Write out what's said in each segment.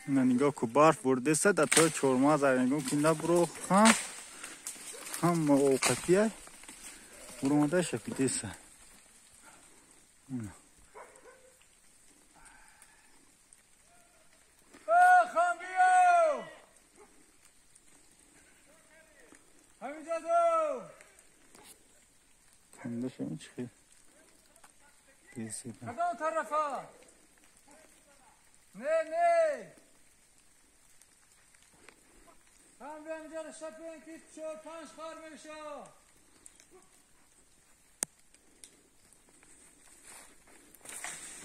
Ина нигоҳ ку, барф бурдеса да то чормағз нигоҳ ки набуро, ҳа, ҳама овқатия буромада шапидеса. کدام طرفا؟ نه نه هم به اینجا رو شپین که 4 5 خار میشه.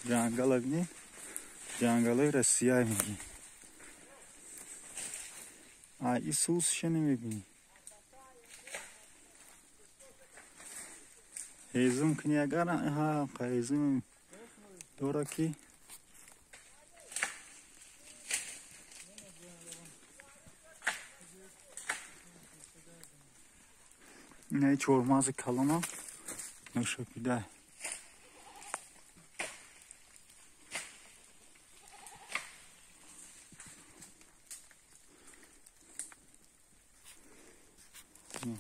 جنگل ببینی، جنگل رسیه میگی. این سوسش نمیبینی. هیزم کنی اگر ها هیزم داره که نه چهارمغز کلان نشپیده.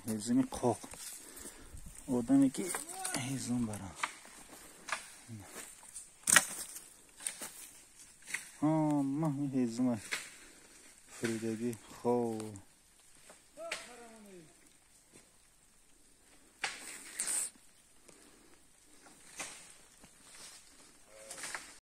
هیزم قاق آدمی که هیزم برم. ها ما هیزم فریدگی. خب